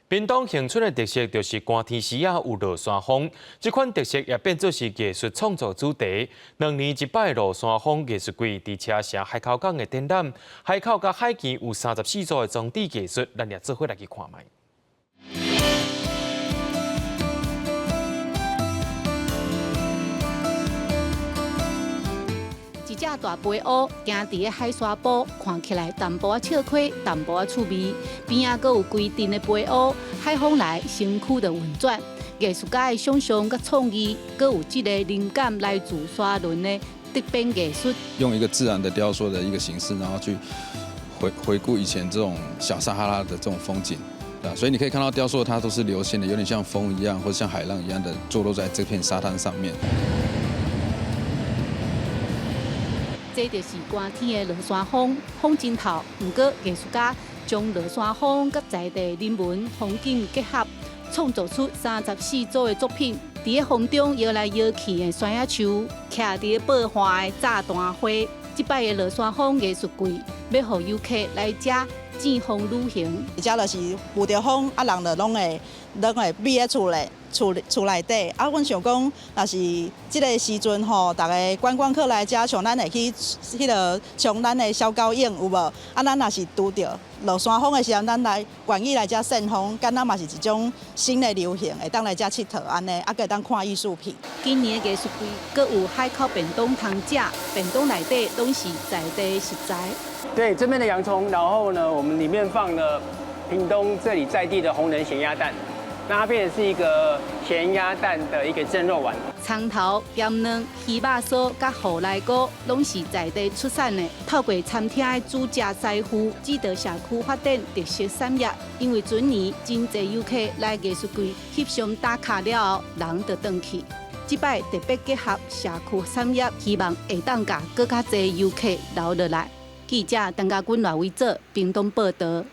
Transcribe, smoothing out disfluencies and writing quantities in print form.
屏東恆春的特色就是寒天時仔有落山風，這款特色也變做是藝術創作主題。2年一擺落山風藝術季，佇車城海口港的展覽，海口佮海墘有34組的裝置藝術，咱也做伙來去看覓。一隻大飛烏行佇个海沙埔，看起來淡薄仔笑虧，淡薄仔趣味。邊仔閣有規陣的飛烏，海風來，身軀就運轉。藝術家的想像佮創意，閣有這个靈感來自沙崙的竹編藝術。用一個自然的雕塑的一個形式，然後去回顧以前這種小撒哈拉的這種風景，對，所以你可以看到雕塑它都是流線的，有點像風一樣，或者像海浪一樣的坐落在這片沙灘上面。這就是寒天的落山風，風真透。毋過藝術家將落山風佮在地人文風景結合，創造出34組的作品。佇个風中搖來搖去的山仔樹，徛佇个報花的炸彈花。這擺的落山風藝術季，欲予遊客來遮見風旅行。遮就是遇著風，啊人就攏會覕佇厝內。厝內底啊，阮想講，若是這个時陣吼，逐个觀光客來遮，像咱會去彼个衝咱的小狗湧有無？啊，咱若是拄著落山風的時陣，咱來願意來遮扇風，敢若嘛是一種新的流行，會當來遮𨑨迌按呢，啊，閣會當看藝術品。今年的藝術季，閣有海口便當通食，便當內底攏是在地食材。對，這邊的洋蔥，然後呢，我們裡面放了屏東這裡在地的紅仁鹹鴨蛋。那它變成是一個鹹鴨蛋的一個蒸肉丸。蔥頭、鹹卵、魚肉酥、佮芋泥菇，攏是在地出產的。透過餐廳的主食師傅指導社區發展特色產業，因為全年真濟遊客來藝術季翕相打卡了後，人就轉去。這擺特別結合社區產業，希望會當共閣較濟遊客留落來。記者陳家軍、賴偉哲，屏東報導。